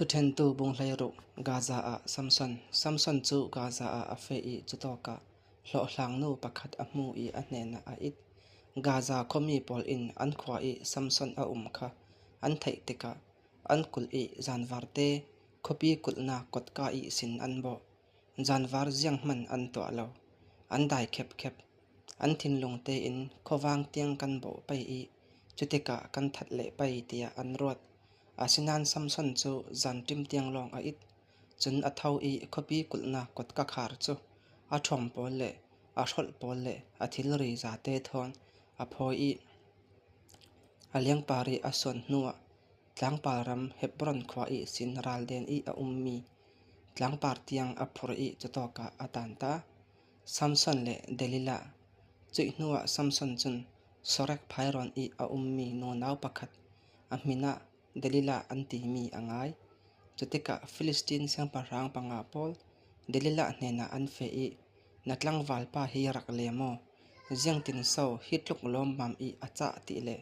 Thuṭhentu bunghleiruk Gaza ah Samson. Samson cu Gaza ah a feh i cutawk ah hlawhhlangnu pakhat a hmu i a hnenah a it. Gaza khuami pawl in an khua i Samson a um kha an theih tikah an kulh i zanvarte khuapi kulhnak kotka ihsin an bawh. Zanvar zianghmanh an tuah lo. An dai khepkhep. An thinlung tein khuavang tiang kan bawh pei i cutikah kan that le pei tiah an ruat. Asinain Samson cu zanṭim tiang lawng a it. Cun a tho i khuapi kulhnak kotka khar cu a ṭhawng pawl le a hrolh pawl le a thilri zate thawn a phawi i a lengpar i a suan hnuah tlangpar ram Hebron khua i sin ralden i a ummi tlangpar tiang a phur i cutawk ah a tanta. Samson le Delilah. Cuih hnuah Samson cun Sorek phairawn i a ummi nunau pakhat a min ah Delilah an timi a ngai. Cutikah Filistin siangpahrang panga pawl Delilah hnenah an feh i, Na tlangvalpa hi rak le maw? Ziangtinso hi tluk lawmmam i a cah ti le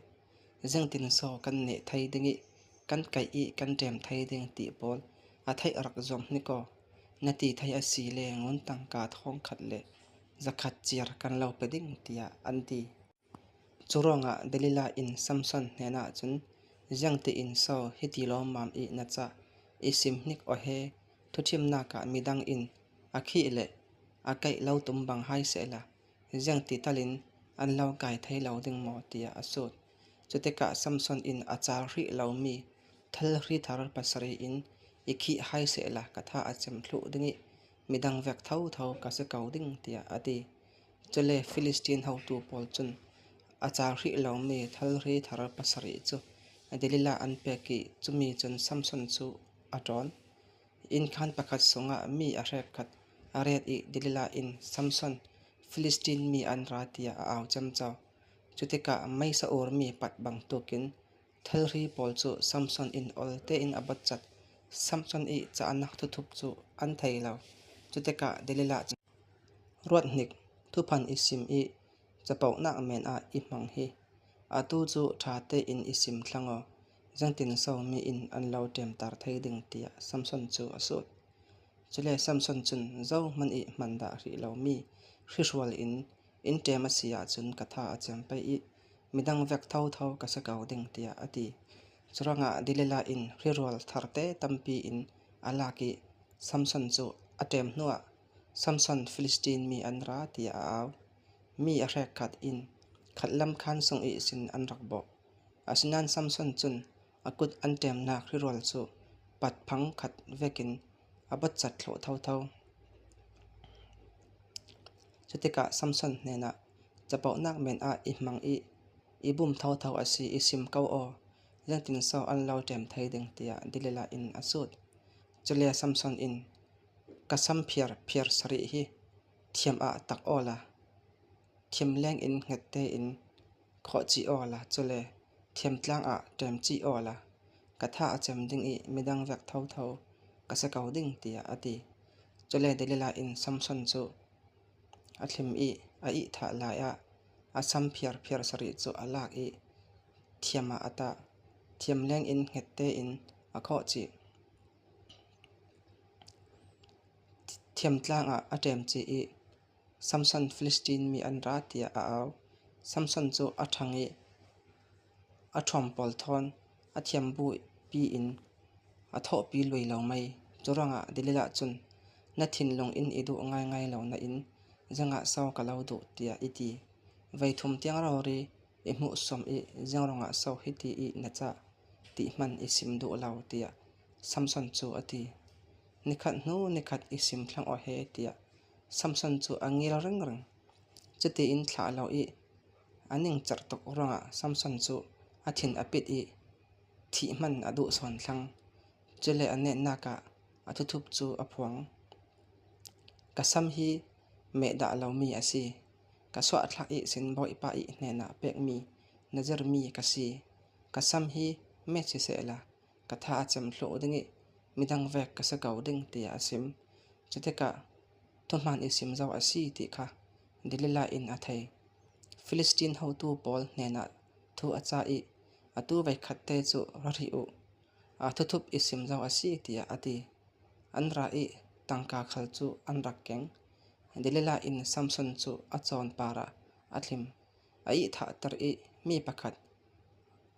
ziangtinso kan neh thai ding i kan kaih i kan ṭem thai ding ti pawl a theih rak zuam hnik aw. Na ti thai a si le ngun tangka thong khat le zakhat ciar kan lo pe ding tiah an ti. Cu ruangah Delilah in Samson hnenah cun, Ziangti in so hiti lawmmam i na cah i sim hnik aw he thuṭhimnak ah midang in a khih le a kaih lo tum bang hai sehla ziangti tal in an lo kai thai lo ding maw tiah a sut. Cutikah Samson in a car rih lomi thal hri thar pasarih in i khih hai sehla ka tha a cem thluh ding i midang vek thotho ka si ko ding tiah a ti. Cule Filistin hotu pawl cun a car rih lomi thal-hri thar pasarih cu Delilah an pek i cumi cun Samson cu a ṭawn. Innkhan pakhat chungah mi a hrekkhat a ret i Delilah in, “Samson, Filistin mi an ra,” tiah a au camco. Cu tikah meisa urmi pat bantukin thal-hri pawl cu Samson in ol tein a botcat. Samson i cahnak thuthup cu an thei lo. Cu tikah Delilah cu, Ruathnik, thuphan i sim i caponak men ah i hmang hi. Atu cu ṭha tein i sim thlang aw, zeitinso mi in an lo ṭemter thai ding tiah Samson cu a sut. Cule Samson cun zohhmanh i hman dah rih lomi hrihrual in inn ṭem a si ahcun ka tha a cem pei i midang vek thotho ka si ko ding tiah a ti. Curuangah Delilah in hrirual tharte tampi in a lak i Samson cu a ṭem hnuah Samson Filistin mi an ra tiah a au. Mi a hrekkhat in khatlam khaan sung ihsin an rak bawh. Asinain Samson cun a kut an ṭemnak hrirual cu patphang khat vekin a botcat thlawh thotho. Cutikah Samson hnenah caponak men ah i hmang i i bum thotho a si i sim ko aw, zeitinso an lo ṭem thai ding tiah Delilah in a sut. Cule Samson in Ka sam phiar phiar sarih hi thiam ah tak aw la, thiam leng in hnget tein khawh chih aw la cule thiamtlang ah ṭem chih aw la, ka tha a cem ding i midang vek thotho ka si ko ding tiah a ti. Cule Delilah in Samson cu a thlim i a ihthah lai ah a sam phiar phiar sarih cu a lak i thiam ah a tah. Thiam leng in hnget tein a khawh chih. Thiamtlang ah a ṭem chih i Samson Filistin mi an ra tiah a au. Samson cu a ṭhang i a ṭhawm pawl thawn a thiam bupi in a thawhpi lui lo mei. Curuangah Delilah cun, Na thinlung in i duh ngaingai lo nain zeingah so ka lo duh tiah i ti. Voithum tiang rori i hmuhsawm i ziangruangah so hiti i na cah ti hmanh i sim duh lo tiah Samson cu a ti. Nikhat hnu nikhat i sim thlang aw he tiah Samson cu a ngil ringring. Cutiin thlah lo i a ningcerh tuk ruangah Samson cu a thin a pit i thih hmanh a duh sawn thlang. Cule a nehnak ah a thuthup cu a phuang. Ka sam hi meh dah lomi a si. Ka suahthlak ihsin Bawipa i hnenah pekmi na zirmi ka si. Ka sam hi met sisehla ka tha a cem hluh ding i midang vek ka si ko ding tiah a sim. Cutikah thuhman i sim zau a si ti kha Delilah in a thei. Filistin hotu pawl hnenah thu a cah i atu voikhat te cu ra rih u. Aa thuthup i sim zau a si tiah a ti. An ra i tangka khal cu an rak keng. Delilah in Samson cu a cawnpar ah a thlim. A ihthahter i mi pakhat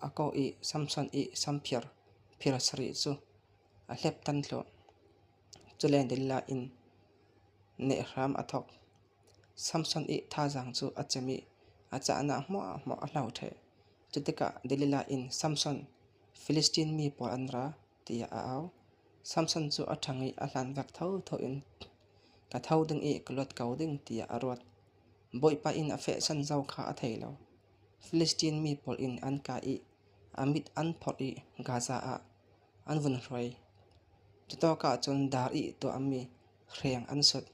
a kawh i Samson i samphir phir sarih cu a hlep than thluah. Cule Delilah in neh hram a thawk. Samson i thazaang cu a cem i a cahnak hmuahhmuah a hlo ṭheh. Cutikah Delilah in Samson, Filistin mi pawl an ra, tiah a au. Samson cu a ṭhang i a hlanvek thotho in ka tho ding i ka luat ko ding tiah a ruat. Bawipa in a fehsan zau kha a thei lo. Filistin mi pawl in an kah i a mit an phorh i Gaza ah an vun hruai. Cutawk ah cun dar i tuahmi hreng an sut.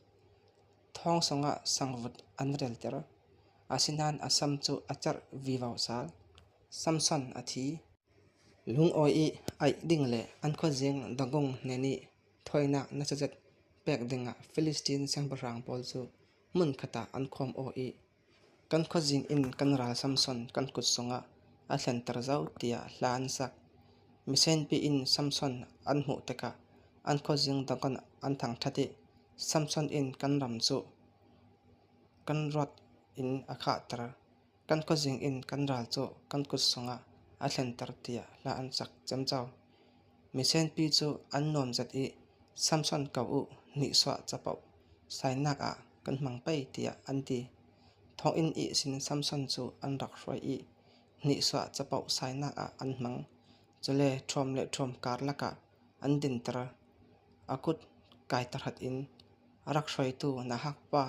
Thawng zongah sangvut an relter. Asinain a sam cu a cerh vivo sal. Samson a thi. Lungawi i aih ding le an khuazing Dagon hnen i thawinak na cazet pek dingah Filistin siangpahrang pawl cu hmunkhat ah an khawm awh i kan khuazing in kan ral Samson kan kut sungah a hlenter zau tiah hla an sak. Misenpi in Samson an hmuh tikah an khuazing Dagon an thangṭhat i Samson in kan ram cu kan ruat in a khahter. Kan khuazing in kan ral cu kan kut sungah a hlenter tiah hla an sak camco. Misenpi cu an nuamzet i Samson ko u nihsawh capo sainak ah kan hmang pei tiah an ti. Thonginn ihsin Samson cu an rak hruai i nihsawh capo sainak ah an hmang. Cule ṭhuam le ṭhuam karlak ah an dinter. A kut kai tahrat in a rak hruaitu Nahak pa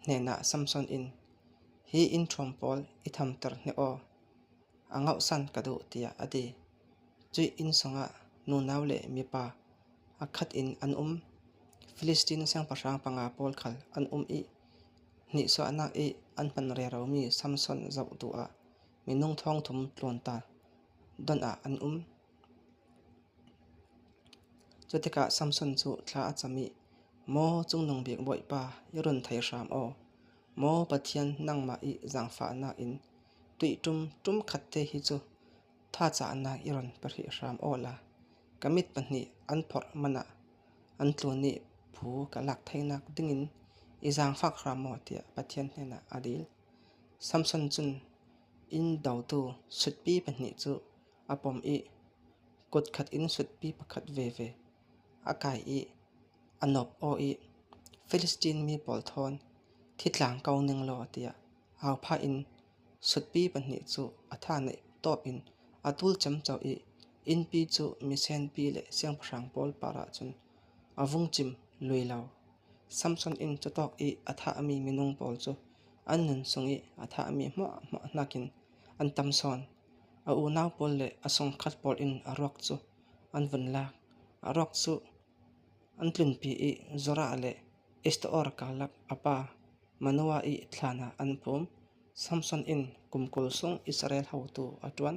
hnenah Samson in, “Hi inn ṭhuam pawl i thamter hnik aw, a ngohsan ka duh,” tiah a ti. Cuih inn chungah nunau le mipa a khat in an um. Filistin siangpahrang panga pawl khal an um i nihsawhnak i an hman reromi Samson zoh duh ah minung thongthum tlawnta donh ah an um. Cutikah Samson cu thla a cam i, “Maw Cungnung Bik Bawipa, i run thei hram aw. Maw Pathian, nangmah i zaangfahnak in tuihṭum ṭumkhat te hi cu thacahnak i run pe hrih hram aw la. Ka mit pahnih an phorh hmanh ah an tlun i phu ka lak thainak dingin i zaangfak hram aw,” tiah Pathian hnenah a dil. Samson cun inn dotu sutpi pahnih cu a pom i kutkhat in sutpi pakhat veve a kai i a nawp aw i Filistin mi pawl thawn thi tlang ko ning law tiah auphah in sutpi pahnih cu a tha neih tawp in a tul camco i innpi cu misenpi le siangpahrang pawl par ah cun a vung cim lui lo. Samson in cutawk i a thahmi minung pawl cu an nun chung i a thahmi hmuahhmuah nakin an tam sawn. A unau pawl le a sungkhat pawl in a ruak cu an vun lak. A ruak cu an tlunpi i Zorah le Eshtaol karlak a pa Manoah i thlan ah an phum. Samson in kum 20 chung Israel haotu a ṭuan.